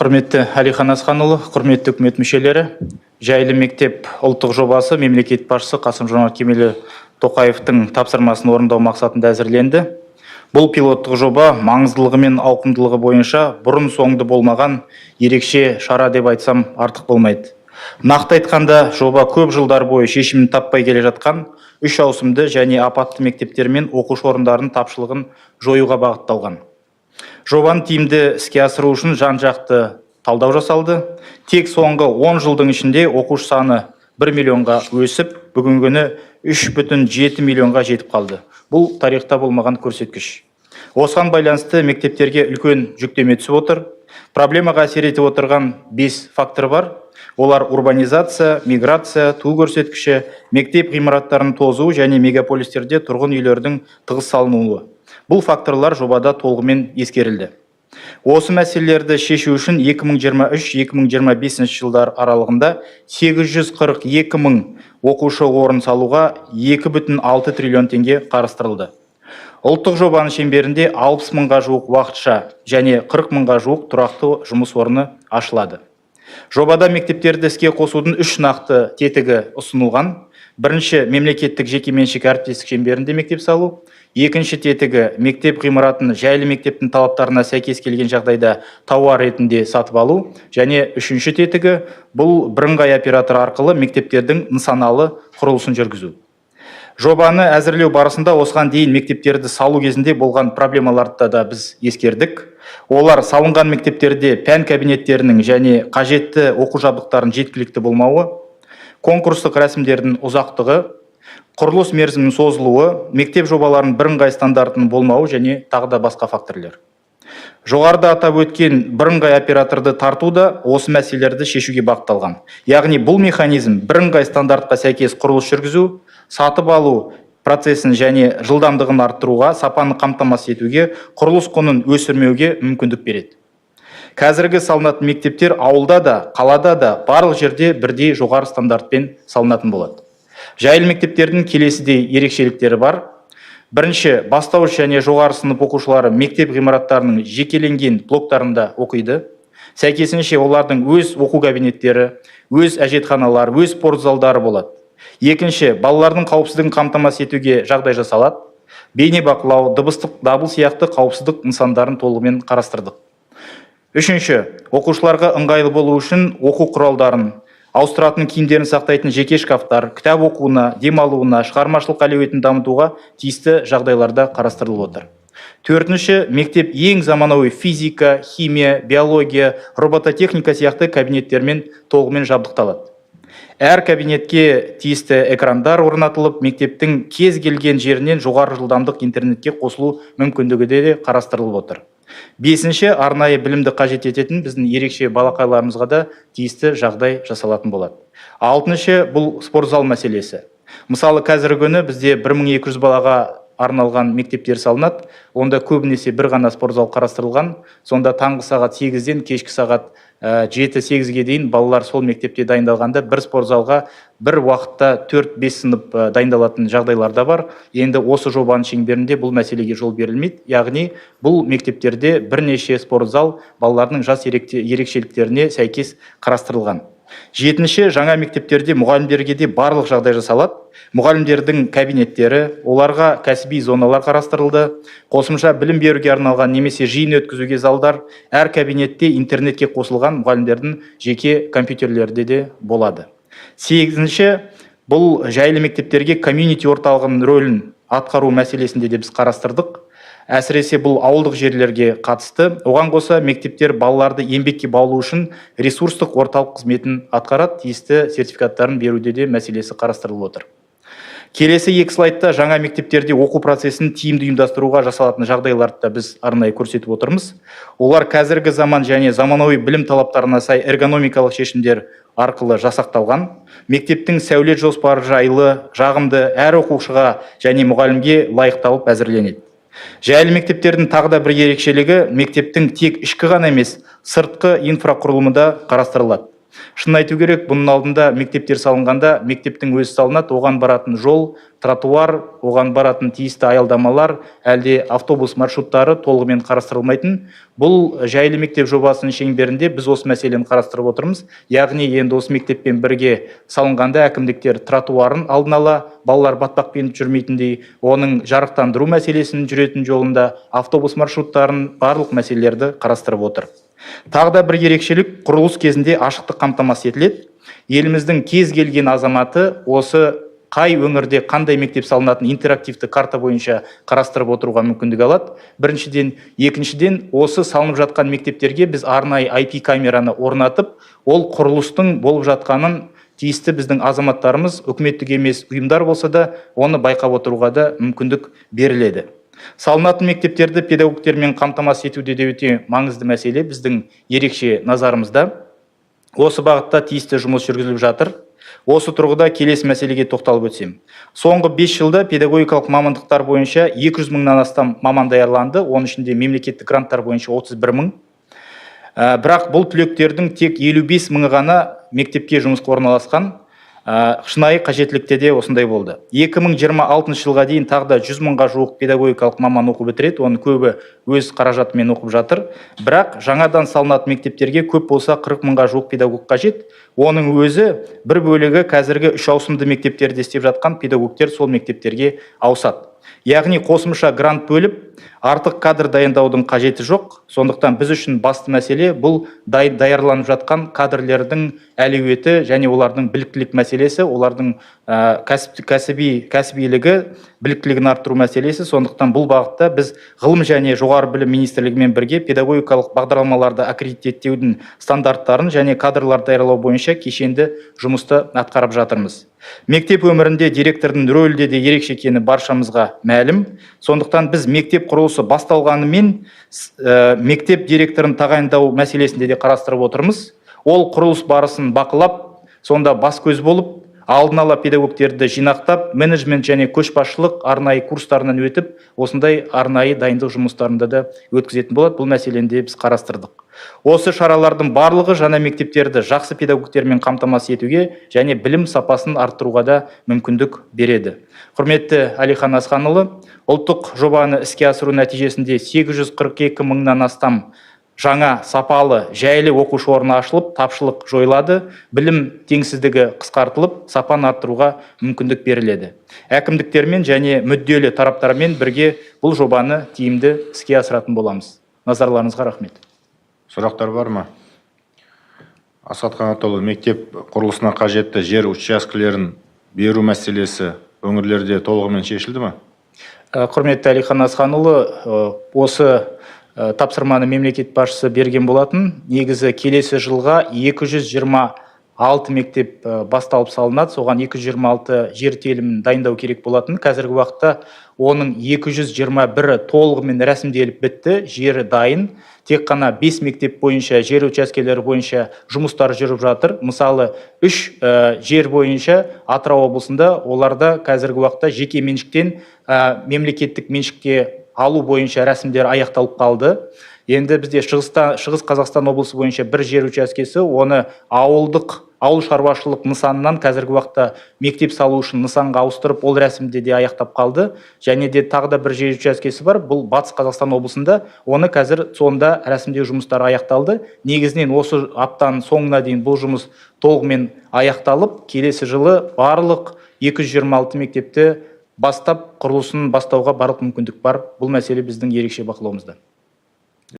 Құрметті Әлихан Асханұлы, құрметті үкімет мүшелері, «Жайлы мектеп» ұлттық жобасы мемлекет басшысы Қасым-Жомарт Кемелұлы Тоқаевтың тапсырмасын орындау мақсатында әзірленді. Бұл пилоттық жоба маңыздылығы мен ауқымдылығы бойынша бұрын соңды болмаған ерекше шара деп айтсам, артық болмайды. Нақты айтқанда, жоба көп жылдар бойы шешімін таппай келе жатқан үш ауысымды және апатты мектептер мен оқушы орындарының тапшылығын жоюға бағытталған. Жобаны тиімді іске асыру үшін жан-жақты талдау жасалды. Тек соңғы 10 жылдың ішінде оқушы саны 1 миллионға өсіп, бүгінгі күні 3,7 миллионға жетіп қалды. Бұл тарихта болмаған көрсеткіш. Осыған байланысты мектептерге үлкен жүктеме түсіп отыр. Проблемаға әсер етіп отырған 5 фактор бар. Олар: урбанизация, миграция, туу көрсеткіші, мектеп ғимараттарының тозуы және мегаполистерде тұрғын үйлердің тығыз салынуы. Бұл факторлар жобада толығымен ескерілді. Осы мәселелерді шешу үшін 2023-2025 жылдар аралығында 842 мың оқушы орын салуға 2,6 триллион теңге қарастырылды. Ұлттық жобаның шеңберінде 60 мыңға жуық уақытша және 40 мыңға жуық тұрақты жұмыс орны ашылады. Жобада мектептерді іске қосудың үш нақты тетігі ұсынылған. Бірінші, мемлекеттік жекеменшік әріптестік шеңберінде мектеп салу. Екінші тетігі, мектеп ғимаратын жайлы мектептің талаптарына сәйкес келген жағдайда тауар ретінде сатып алу. Және үшінші тетігі, бұл бірыңғай оператор арқылы мектептердің нысаналы құрылысын жүргізу. Жобаны әзірлеу барысында осыған дейін мектептерді салу кезінде болған проблемаларды да біз ескердік. Олар: салынған мектептерде пән кабинеттерінің және қажетті оқу жабдықтарының жеткілікті болмауы, конкурстық рәсімдердің ұзақтығы, құрылыс мерзімінің созылуы, мектеп жобаларының бірыңғай стандартының болмауы және тағы да басқа факторлер. Жоғарыда атап өткен бірыңғай операторды тарту да осы мәселелерді шешуге бағытталған. Яғни бұл механизм бірыңғай стандартқа сәйкес құрылыс жүргізу, сатып алу процесін және жылдамдығын арттыруға, сапаны қамтамасыз етуге, құрылыс құнын өсірмеуге мүмкіндік береді. Қазіргі салынатын мектептер ауылда да, қалада да, барлық жерде бірдей жоғары стандартпен салынатын болады. Жайлы мектептердің келесідей ерекшеліктері бар. Бірінші, бастауыш және жоғары сынып оқушылары мектеп ғимараттарының жекеленген блоктарында оқиды. Сәйкесінше, олардың өз оқу кабинеттері, өз әжетханалары, өз спорт залдары болады. Екінші, балалардың қауіпсіздігін қамтамасыз етуге жағдай жасалады. Бейнебақылау, дыбыстық дабыл сияқты қауіпсіздік нысандарын толығымен қарастырдық. Үшінші, оқушыларға ыңғайлы болу үшін оқу құралдарын, ауыстыратын киімдерін сақтайтын жеке шкафтар, кітап оқуына, демалуына, шығармашылық әлеуетін дамытуға тиісті жағдайларда қарастырылып отыр. Төртінші, мектеп ең заманауи физика, химия, биология, робототехника сияқты кабинеттермен толығымен жабдықталады. Әр кабинетке тиісті экрандар орнатылып, мектептің кез келген жерінен жоғары жылдамдық интернетке қосылу мүмкіндігі де қарастырылып отыр. Бесінші, арнайы білімді қажет ететін біздің ерекше балақайларымызға да тиісті жағдай жасалатын болады. Алтыншы, бұл спортзал мәселесі. Мысалы, қазіргі күні бізде 1200 балаға арналған мектептер салынады. Онда көбінесе бір ғана спортзал қарастырылған. Сонда таңғы сағат 8-ден кешкі сағат 7-8-ге дейін балалар сол мектепте дайындалғанда, бір спортзалға бір уақытта 4-5 сынып дайындалатын жағдайлар да бар. Енді осы жобаның шеңберінде бұл мәселеге жол берілмейді. Яғни бұл мектептерде бірнеше спортзал балалардың жас ерекшеліктеріне сәйкес қарастырылған. Жетінші, жаңа мектептерде мұғалімдерге де барлық жағдай жасалады. Мұғалімдердің кабинеттері, оларға кәсіби зоналар қарастырылды. Қосымша білім беруге арналған немесе жиын өткізуге залдар, әр кабинетте интернетке қосылған мұғалімдердің жеке компьютерлері де болады. Сегізінші, бұл жайлы мектептерге комьюнити орталығының рөлін атқару мәселесінде де біз қарастырдық. Әсіресе бұл ауылдық жерлерге қатысты. Оған қоса, мектептер балаларды еңбекке баулу үшін ресурстық орталық қызметін атқарады, тиісті сертификаттарын беруде де мәселесі қарастырылып отыр. Келесі екі слайдта жаңа мектептерде оқу процесін тиімді ұйымдастыруға жасалатын жағдайларды да біз арнайы көрсетіп отырмыз. Олар қазіргі заман және заманауи білім талаптарына сай эргономикалық шешімдер арқылы жасақталған. Мектептің сәулет жоспары жайлы, жағымды, әр оқушыға және мұғалімге лайықталып әзірленеді. Жайлы мектептердің тағы да бір ерекшелігі, мектептің тек ішкі ғана емес, сыртқы инфрақұрылымы да қарастырылады. Шынын айту керек, бұның алдында мектептер салынғанда мектептің өзі салынады, оған баратын жол, тротуар, оған баратын тиісті аялдамалар, әлде автобус маршруттары толығымен қарастырылмайтын. Бұл жайлы мектеп жобасының шеңберінде біз осы мәселені қарастырып отырмыз. Яғни енді осы мектеппен бірге салынғанда әкімдіктер тротуарын алдын ала, балалар батпақпен жүрмейтіндей, оның жарықтандыру мәселесін жүретін жолында, автобус маршруттарын, барлық мәселелерді қарастырып отыр. Тағы да бір ерекшелік, құрылыс кезінде ашықтық қамтамасыз етіледі. Еліміздің кез келген азаматы осы қай өңірде қандай мектеп салынатын интерактивті карта бойынша қарастырып отыруға мүмкіндік алады. Біріншіден, екіншіден, осы салынып жатқан мектептерге біз арнайы IP камераны орнатып, ол құрылыстың болып жатқанын тиісті біздің азаматтарымыз, үкіметтік емес ұйымдар болса да, оны байқап отыруға да мүмкіндік беріледі. Салынатын мектептерді педагогтермен қамтамасыз етуде де өте маңызды мәселе біздің ерекше назарымызда. Осы бағытта тиісті жұмыс жүргізіліп жатыр. Осы тұрғыда келесі мәселеге тоқталып өтсем. Соңғы 5 жылда педагогикалық мамандықтар бойынша 200 мыңнан астам маман даярланды, оның ішінде мемлекеттік гранттар бойынша 31 мың. Бірақ бұл түлектердің тек 55 мыңы ғана мектепке жұмысқа орналасқан. Шынайы қажеттілікте де осындай болды. 2026 жылға дейін тағы да 100 мыңға жуық педагогикалық маман оқып бітіреді, оның көбі өз қаражатымен оқып жатыр. Бірақ жаңадан салынатын мектептерге көп болса 40 мыңға жуық педагог қажет. Оның өзі бір бөлігі қазіргі үш ауысымды мектептерде істеп жатқан педагогтер сол мектептерге ауысады. Яғни қосымша грант бөліп, артық кадр дайындаудың қажеті жоқ. Сондықтан біз үшін басты мәселе бұл даярланып жатқан кадрлердің әлеуеті және олардың біліктілік мәселесі, олардың кәсібилігі, біліктілігін арттыру мәселесі. Сондықтан бұл бағытта біз Ғылым және жоғары білім министрлігімен бірге педагогикалық бағдарламаларды аккредиттеудің стандарттарын және кадрлар даярлау бойынша кешенді жұмысты атқарып жатырмыз. Мектеп өмірінде директордың рөлі де ерекше екені баршамызға мәлім. Сондықтан біз мектеп құрылысы басталғанымен мектеп директорын тағайындау мәселесінде де қарастырып отырмыз. Ол құрылыс барысын бақылап, сонда бас көз болып, алдын ала педагогтерді жинақтап, менеджмент және көшбасшылық арнайы курстарынан өтіп, осындай арнайы дайындық жұмыстарында да өткізетін болады. Бұл мәселені де біз қарастырдық. Осы шаралардың барлығы жаңа мектептерді жақсы педагогтермен қамтамасыз етуге және білім сапасын арттыруға да мүмкіндік береді. Құрметті Әлихан Асханұлы, ұлттық жобаны іске асыру нәтижесінде 842 мыңнан астам жаңа сапалы жайлы оқушы орны ашылып, тапшылық жойылады, білім теңсіздігі қысқартылып, сапаны арттыруға мүмкіндік беріледі. Әкімдіктермен және мүдделі тараптармен бірге бұл жобаны тиімді іске асыратын боламыз. Назарларыңызға рахмет. Сұрақтар бар ма? Асхат Қанатұлы, мектеп құрылысына қажетті жер учаскелерін беру мәселесі өңірлерде толығымен шешілді ме? Құрметті Әлихан Асханұлы, осы тапсырманы мемлекет басшысы берген болатын. Негізі келесі жылға 226 мектеп басталып салынады, соған 226 жер телімін дайындау керек болатын. Қазіргі уақытта оның 221-і толығымен рәсімделіп бітті, жері дайын. Тек қана 5 мектеп бойынша, жер учаскелері бойынша жұмыстар жүріп жатыр. Мысалы, 3 жер бойынша Атырау облысында оларда қазіргі уақытта жеке меншіктен мемлекеттік меншікке алу бойынша рәсімдер аяқталып қалды. Енді бізде Шығыс Қазақстан облысы бойынша бір жер учаскесі, оны ауыл шаруашылық нысанынан қазіргі уақытта мектеп салу үшін нысанға ауыстырып, ол рәсімде де аяқтап қалды. Және де тағы да бір жер учаскесі бар, бұл Батыс Қазақстан облысында, оны қазір сонда рәсімдеу жұмыстары аяқталды. Негізінен осы аптаның соңына дейін бұл жұмыс толығымен аяқталып, келесі жылы барлық 226 мектепті бастап, құрылысын бастауға барлық мүмкіндік бар. Бұл мәселе біздің ерекше бақылауымызда.